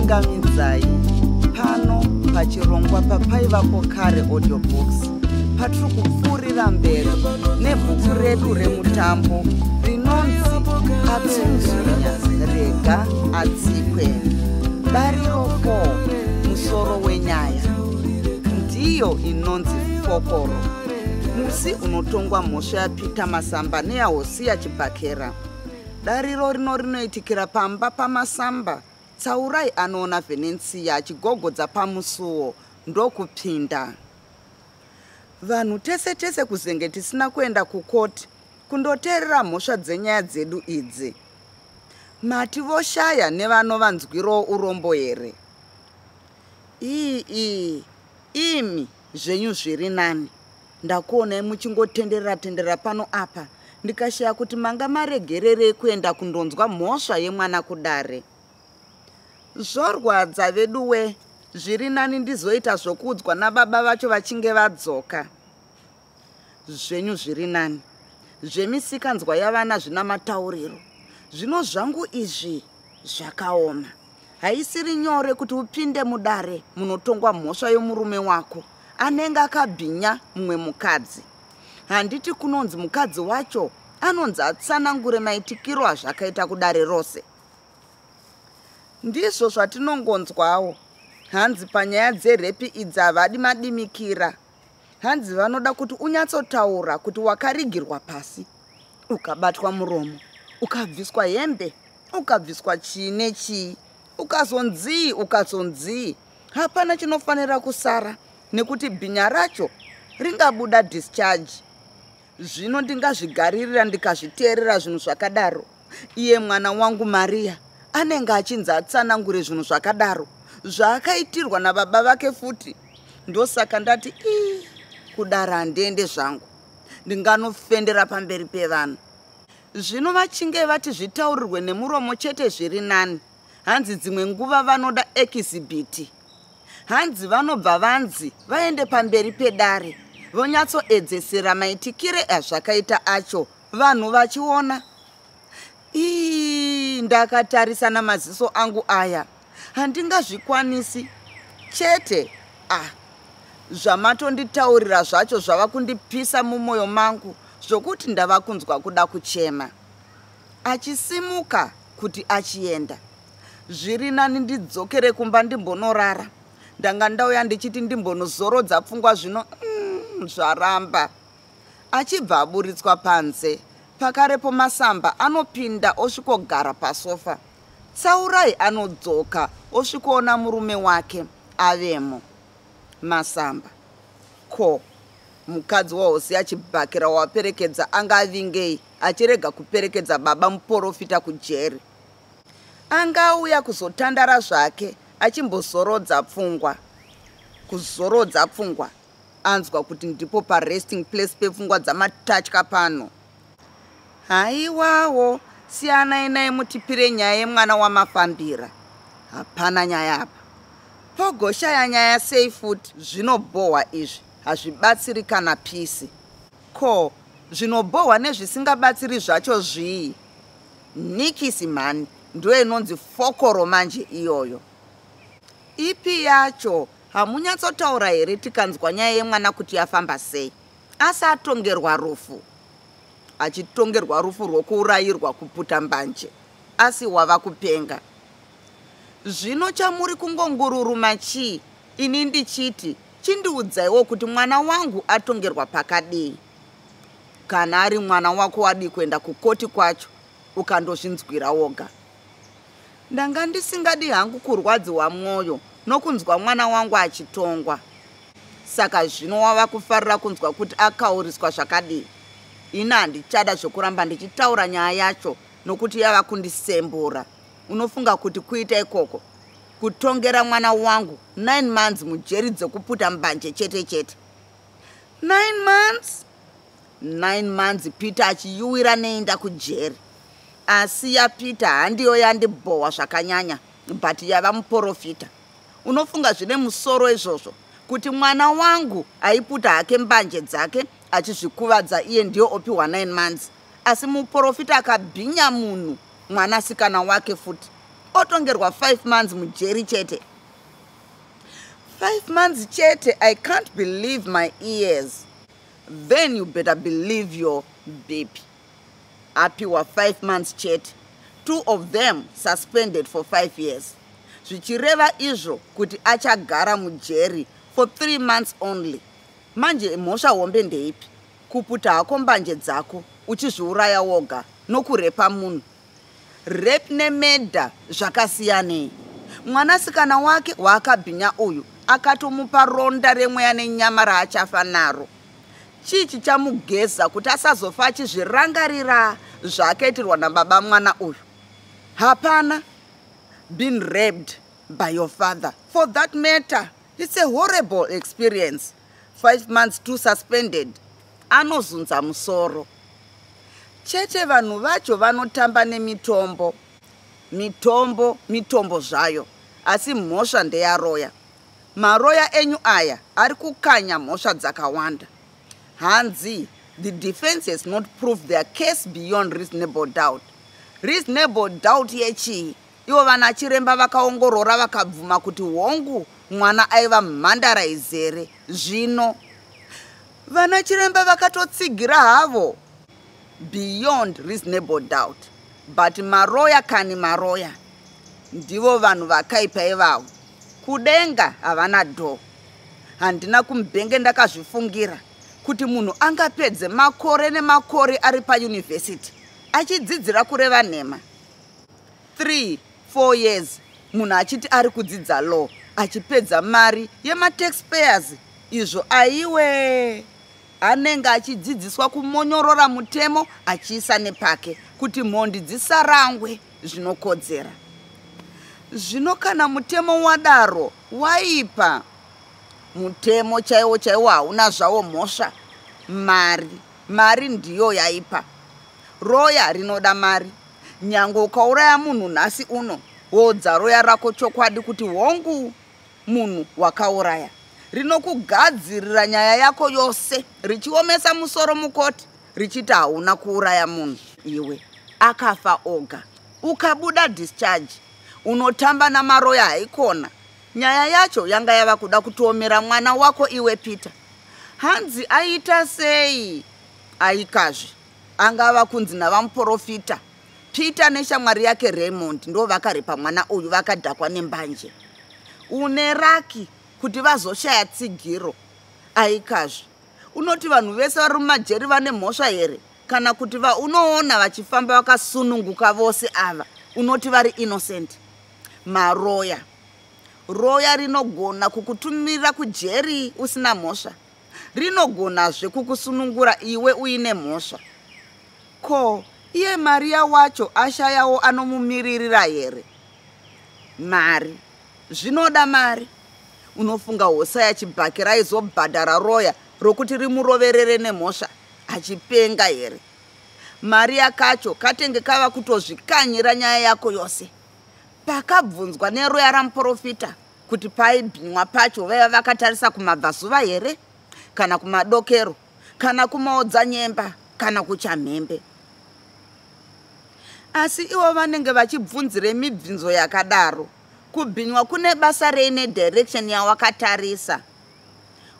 Ndinokuchingamidzai pano pachirongwa paPaivapo Kare Audio Books, patiri kupfuurira mberi nebhuku redu remutambo rinonzi Atsunzunya Rega Atsikwe. Dariro 4, musoro wenyaya ndiyo inonzi Fokoro. Musi unotongwa mhosva yaPeter Masamba neyaHosiya Chibhakera. Dariro rino rinoitikira pamba paMasamba. Tsaurai anoona Venensiya achigogodza pamusuwo ndokupinda. Vanhu tese tese kuzenge tisina kuenda kukoti kundoteerera mhosva dzenyaya dzedu idzi. Mati voshaya nevanovanzwirawo urombo here? Ii ii imi zvenyu zviri nani. Ndakuonai muchingotenderera tenderera pano apa ndikashaya kuti manga maregererei kuenda kundonzwa mhosva yemwana kudare. Zvorwadza veduwe, zviri nani ndizoita zvokuudzwa nababa vacho vachinge vadzoka. Zvenyu zviri nani, zvemisikanzwa yavana zvina matauriro. Zvino zvangu izvi zvakaoma. Haisiri nyore kuti upinde mudare munotongwa mhosva yomurume wako anenge akabhinya mumwe mukadzi. Handiti kunonzi mukadzi wacho anonzi atsanangure maitikiro azvakaita kudare rose. Ndizvo zvatinongonzwawo hanzi panyaya dzerepi idzi havadi madimikira. Hanzi vanoda kuti unyatsotaura kuti wakarigirwa pasi, ukabatwa muromo, ukabviswa hembe, ukabviswa chii nechii, ukazonzii ukazonzii. Hapana chinofanira kusara nekuti bhinya racho ringabuda discharge. Zvino ndingazvigaririra ndikazviteerera zvinhu zvakadaro. Iye mwana wangu Maria anenge achinzi atsanangure zvinhu zvakadaro zvaakaitirwa nababa vake futi. Ndosaka ndati ii kudara handiende zvangu, ndinganofendera pamberi pevanhu. Zvino vachinge vati zvitaurirwe nemuromo chete zviri nani. Hanzi dzimwe nguva vanoda ekizibhiti. Hanzi vanobva vanzi vaende pamberi pedare vonyatsoedzesera maitikire azvakaita acho vanhu vachiona. Ii, ndakatarisa namaziso angu aya, handingazvikwanisi chete. Ah, zvamatonditaurira zvacho zvava kundipisa mumwoyo mangu zvokuti ndava kunzwa kuda kuchema. Achisimuka kuti achienda. Zviri nani ndidzokere kumba ndimbonorara. Ndanga ndauya ndichiti ndimbonozorodza pfungwa zvino zvaramba. Achibva aburitswa panze, pakarepo Masamba anopinda osvikogara pasofa. Tsaurai anodzoka osvikoona murume wake avemo. Masamba. Ko, mukadzi waHosiya Chibhakera waperekedza anga avingei achirega kuperekedza baba muporofita kujeri? Anga auya kuzotandara zvake achimbozorodza pfungwa. Kuzorodza pfungwa anzwa kuti ndipo paresting place pepfungwa dzamatatya pano. Haiwawo, siyanai naye mutipire nyaya yemwana wamafambira. Hapana nyaya apa. Pogoshaya nyaya sei futi? Zvinobhohwa izvi, hazvibatsiri kana pisi. Ko, zvinobhohwa nezvisingabatsiri zvacho zvii? Nikisi mhani, ndiyo inonzi fokoro manje iyoyo. Ipi yacho? Hamunyatsotaura here tikanzwa nyaya yemwana kuti yafamba sei? Asi atongerwa rufu. Achitongerwa rufu rwokuurayirwa kuputa mbanje. Asi wava kupenga. Zvino chamuri kungongururuma chii ini ndichiti chindiudzaiwo kuti mwana wangu atongerwa pakadii? Kana ari mwana wako wadii kuenda kukoti kwacho ukandozvinzwira woga? Ndanga ndisingadi hangu kurwadziwa mwoyo nokunzwa mwana wangu achitongwa. Saka zvino wava kufarira kunzwa kuti akauriswa zvakadii? Ini handichada zvokuramba ndichitaura nyaya yacho nokuti yava kundisembura. Unofunga kuti kuita ikoko kutongera mwana wangu 9 months mujeri dzekuputa mbanje chete chete? 9 months? 9 months Peter achiyuwira neinda kujeri. Asi yaPeter handiyo yandibhowa zvakanyanya, but yava muporofita. Unofunga zvine musoro izvozvo kuti mwana wangu aiputa hake mbanje dzake achizvikuvadza iye ndiyo opiwa 9 months, asi muporofita akabhinya munhu mwanasikana wake futi Otongerwa 5 months mujeri chete. 5 months chete. I can't believe my ears. Then you better believe your baby. Apiwa 5 months chete, 2 of them suspended for 5 years, zvichireva izvo kuti achagara mujeri for 3 months only. Manje mhosva hombe ndeipi? Kuputa hako mbanje dzako uchizviuraya woga nokurepa munhu. Rape nemurder zvakasiyanei? Mwanasikana wake waakabhinya uyu akatomupa ronda remweya nenyama raachafa naro. Chii chichamugeza kuti asazofa achizvirangarira zvaakaitirwa nababa mwana uyu? Hapana. Been raped by your father, for that matter, it's a horrible experience. 5 months, 2 suspended. Anozunza musoro chete. Vanhu vacho vanotamba nemitombo. Mitombo mitombo zvayo, asi mhosva ndeyaroya. Maroya enyu aya ari kukanya mhosva dzakawanda. Hanzi the defense has not proved their case beyond reasonable doubt. Reasonable doubt yechii? Ivo vana chiremba vakaongorora, vakabvuma kuti hongu, mwana aiva mhandara izere. Zvino vana chiremba vakatotsigira havo beyond reasonable doubt, but maroya kani, maroya ndivo vanhu vakaipa ivavo. Kudenga havana dho. Handina kumbenge ndakazvifungira kuti munhu angapedze makore nemakore ari payunivhesiti achidzidzira kureva nhema. 3 4 years munhu achiti ari kudzidza law, achipedza mari yemataxpayers. Izvo aiwe anenge achidzidziswa kumonyorora mutemo achiisa nepake kuti mhondi dzisarangwe zvinokodzera. Zvino kana mutemo wadaro, waipa. Mutemo chaiwo chaiwo hauna zvawo mhosva. Mari, mari ndiyo yaipa. Roya rinoda mari. Nyange ukauraya munhu nhasi uno, wodza roya rako chokwadi kuti hongu, munhu wakauraya, rinokugadzirira nyaya yako yose, richiomesa musoro mukoti, richiti hauna kuuraya munhu iwe, akafa oga. Ukabuda discharge. Unotamba namaroya haikona. Nyaya yacho yanga yava kuda kutoomera mwana wako iwe Peter. Hanzi aita sei? Aikazve angava kunzi navamuprofita, Peter neshamwari yake Raymond ndo vakarepa mwana uyu, vakadhakwa nembanje. Une luck kuti vazoshaya tsigiro. Aikazve unoti vanhu vese vari mumajeri vane mhosva here? Kana kuti vaunoona vachifamba vakasununguka vose ava, unoti vari innocent? Maroya, roya rinogona kukutumira kujeri usina mhosva, rinogonazve kukusunungura iwe uine mhosva. Ko iye Mariya wacho ashayawo anomumiririra here? Mari, zvinoda mari. Unofunga Hosaya Chibhaki raizobhadhara roya rokuti rimuroverere nemhosva achipenga here? Mari yakacho katenge kava kutozvikanyira nyaya yako yose. Pakabvunzwa neroya ramuprofita kuti paibhinywa pacho vaiva vakatarisa kumabvazuva here, kana kumadokero, kana kumaodzanyemba, kana kuchamhembe, asi ivo vanenge vachibvunzire mibvunzo yakadaro? Kubhinywa kune basa rei nedirection yawakatarisa?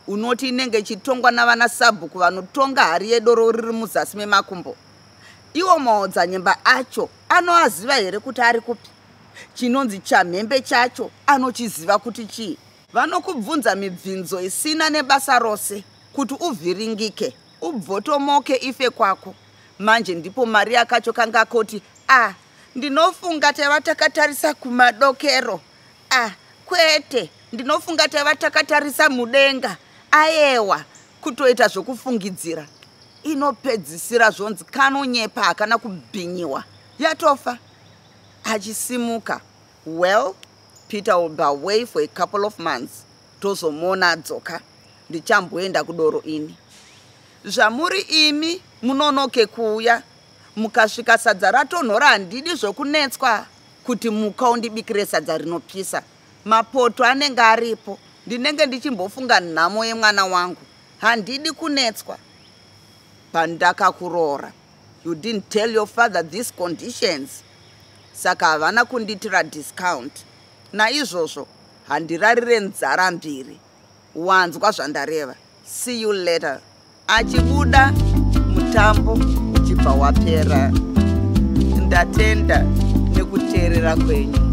Unoti inenge ichitongwa navana sabhuku vanotonga hari yedoro riri muzasi memakumbo? Iwo maodzanyemba acho anoaziva here kuti ari kupi? Chinonzi chamhembe chacho anochiziva kuti chii? Vanokubvunza mibvunzo isina nebasa rose kuti uvhiringike, ubvotomoke ife kwako. Manje ndipo mari yakacho kanga koti, "A ah, ndinofunga taiva takatarisa kumadokero. A ah, kwete, ndinofunga taiva takatarisa mudenga. Ayewa." Kutoita zvokufungidzira. Inopedzisira zvonzi kanonyepa, hakana kubhinyiwa, yatofa. Achisimuka. Well, Peter will be away for a couple of months. Tozomuona adzoka. Ndichamboenda kudoro ini. Zvamuri imi munonoke kuuya, mukasvika sadza ratonhora. Handidi zvokunetswa kuti muka undibikire sadza rinopisa. Mapoto anenge aripo. Ndinenge ndichimbofunga nhamo yemwana wangu. Handidi kunetswa. Pandakakuroora, you didn't tell your father these conditions. Saka havana kundiitira discount. Naizvozvo handirarire nzara mbiri. Wanzwa zvandareva. See you later. Achibuda mutambo uchibva wapera. Ndatenda nekuteerera kwenyu.